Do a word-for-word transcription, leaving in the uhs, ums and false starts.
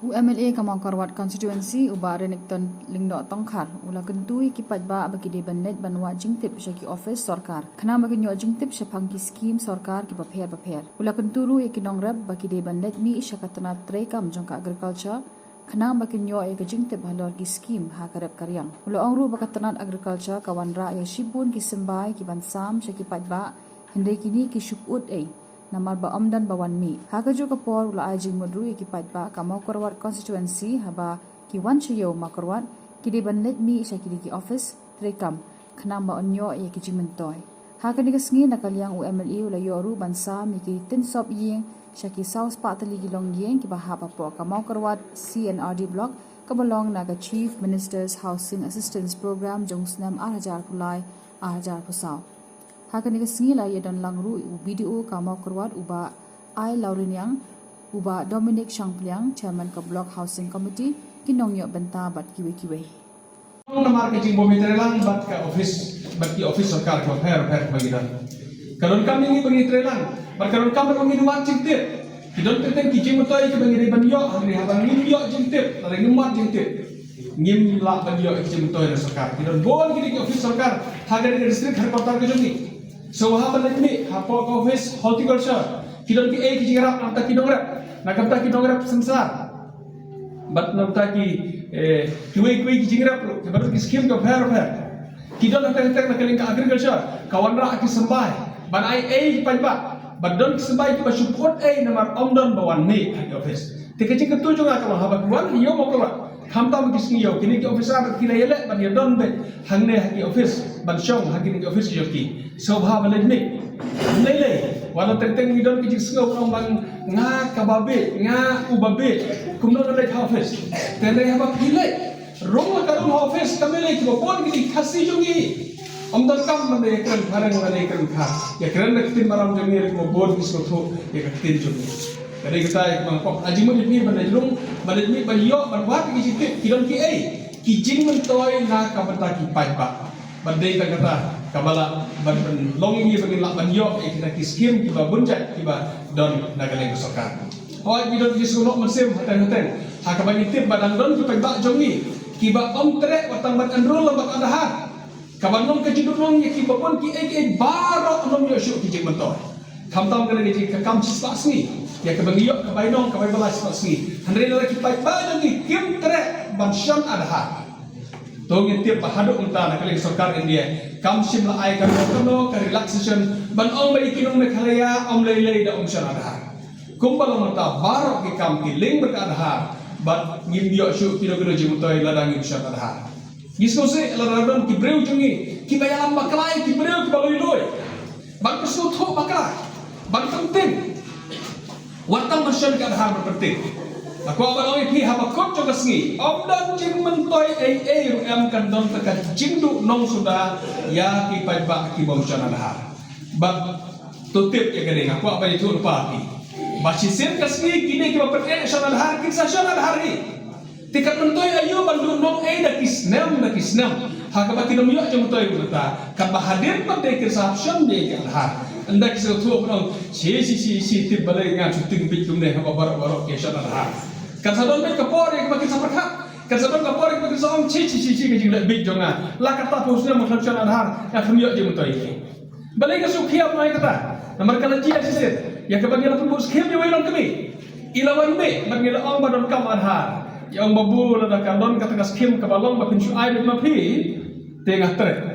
U MLA ka Mawkyrwat Constituency, u Bah Renikton Lyngdoh Tongkhar, u la kyntu ïa ki paidbah ba ki dei ban leit ban wad jingtip sha ki ophis sorkar khnang ba kin ïoh jingtip shaphang ki skim sorkar kiba pher bapher. U la kyntu ruh ïa ki nongrep ba ki dei ban leit mih sha ka tnat treikam jong ka Agriculture khnang ba kin ïoh ïa ka jingtip halor ki skim ha ka rep ka riang. U la ong ruh ba ka tnat Agriculture ka wanrah ïa shibun ki symbai ki ban sam sha ki paidbah, hynrei kine ki shu pyut ei namar ba ym don ba wan mih. Ha kajuh ka por u la ai jingmut ruh ïa ki paidbah ka Mawkyrwat Constituency, haba ki wan sha ïew Mawkyrwat, ki dei ban leit mih sha kine ki ophis treikam khnang ba yn ïoh ïa ki jingmyntoi. Ha kane ka sngi, na ka liang u MLA u la ïoh ruh ban sam ïa ki tynsop ïing sha ki saw spah tylli ki longïing kiba hap hapoh ka Mawkyrwat C and RD Block, kaba long na ka Chief Minister's Housing Assistance Programme jong u snem ar hajar arphew lai ar hajar arphew saw. Ha kane ka sngi la ïadon lang ruh u BDO ka Mawkyrwat, u Bah Ailawriniang, u Bah Dominic Shangpliang, Chairman ka Block Housing Committee, ki nongïoh bynta bad kiwei kiwei. Namar ka jingbym ïatreilang bad ka ophis, bad ki ophis sorkar kiba pher pher kiba ngi don, ka donkam ïa ngi ba ngi treilang, bad ka donkam ba ngi wad jingtip. Ki don teng teng ki jingmyntoi kiba ngi dei ban ïoh, hynrei haba ngim ïoh jingtip, lada ngim wad jingtip, ngim lah ban ïoh ki jingmyntoi na sorkar. Ki don bun kine ki ophis sorkar ha kane ka district headquarter ka jong ngi. Sngewbha ban leit mih hapoh ka ophis horticulture. Ki don kiei ki jingïarap na ka bynta ki nongrep, na ka bynta ki nongrep synsar, bad na ka bynta ki, eh, kiwei kiwei ki jingïarap ruh kiba don ki skim kiba pher pher. Ki don hangtei hangtei na ka liang ka agriculture, ka wanrah ki symbai ban ai ei ki paidbah, bad don ki symbai kiba shu pyut ei namar ym don ba wan mih ha ki ophis. Te ka jingkyntu jong nga ka long, haba ki wan ïew Mawkyrwat, khamtam ki sngi ïew, kine ki officer ki la ïaleh ban ïadon beit hangne ha ki ophis, ban shong ha kine ki ophis jong ki. Sngewbha ban leit mih. Lei lei, wat la teng teng ngi don ki jingsngew, ong ba nga kaba bieit, nga uba bieit, kumno ngan leit ha ophis? Te hynrei haba phi leit, rung la ka rung ha ophis, kam lei lei, kiba bun ki dei Khasi jong ngi. Ym donkam ban ïakren phareng lane ïakren kha. Ïakren da ka ktien Maram jong ngi, kiba bun ki sngewthuh ïa ka ktien jong ngi. Ka dei kata ïa kaba nga kwah ai jingmut ïa phi ban leit rung, ban leit mih, ban ïoh, ban wad ki jingtip, ki don kiei ki jingmyntoi na ka bynta ki paidbah. Bad dei tang kata kaba lah ban, ban long ïa ngi ba ngin lah ban ïoh ïa kita ki skim kiba bun jait kiba don na ka liang ka sorkar. Hooid, ngi don ki sngewnoh mynsiem hateng hateng ha kaba ngi tip ba dang don ki paidbah jong ngi kiba ym treh wat tang ban enrol lyngba ka Aadhaar. Kaba long ka jingduhnong ïa kiba bun kiei kiei baroh, ym ïoh shuh ki jingmyntoi. Khamtam kane ka jing ka kam shispah sngi, ïa kaba ngi ïoh ka bainong ka bai ba lai shispah sngi. Hynrei lada ki paidbah jong ngi kim treh ban shon Aadhaar, to ngin tip ba haduh mynta na ka liang sorkar India kam shym la ai kano kano ka relaxation ban ong ba ïa ki nong Meghalaya ym lei lei da ym shon Aadhaar. Kumba long mynta baroh ki kam ki link bad ka Aadhaar, bad ngim ïoh shuh kino kino jingmyntoi lada ngim shon Aadhaar. Ngi sngewsih lada don ki briew jong ngi kiba ïalam bakla ïa ki briew kiba lui lui. Ban pynsngewthuh bakla, ban pynting. Wat tang ban shon ka Aadhaar ban pynting. Nga kwah ban ong ïa phi, haba kut jong ka sngi ym don jingmyntoi ei ei ruh em, kan don ka jingduhnong suda ïa ki paidbah ki bym shon Aadhaar. Bad to tip ïa kane, nga kwah ban ïathuh lypa ïa phi ba shisien ka sngi kine kiba pyneh shon Aadhaar kin sa shon Aadhaar hi. Te kan myntoi aïu ban duhnong ei da ki snem da ki snem ha kaba kin ym ïoh jingmyntoi mynta, katba hadien pat de kin sa hap shon de ïa ki Aadhaar. Ynda ki sngewthuh ban ong shi shi shi shi, tip balei nga shu tieng bieit kumne haba baroh baroh ki shon Aadhaar. Kan sa don beit ka por ïa kaba kin sa pyrkhat, kan sa don ka por ïa kaba kin sa ong shi shi shi shi, ka jingleh bieit jong nga. La katta phew snem nga khlem shon Aadhaar, nga khlem ïoh jingmyntoi. Balei nga shu khia ban ong ïa kata? Namar ka la jia shisien ïa kaba ngi la pynbud skim ïa wei long kmie. I la wan mih bad ngi la ong ba donkam Aadhaar. I ong, babu, lada ka don kata ka skim kaba long ba phin shu ai beit ma phi, te nga treh.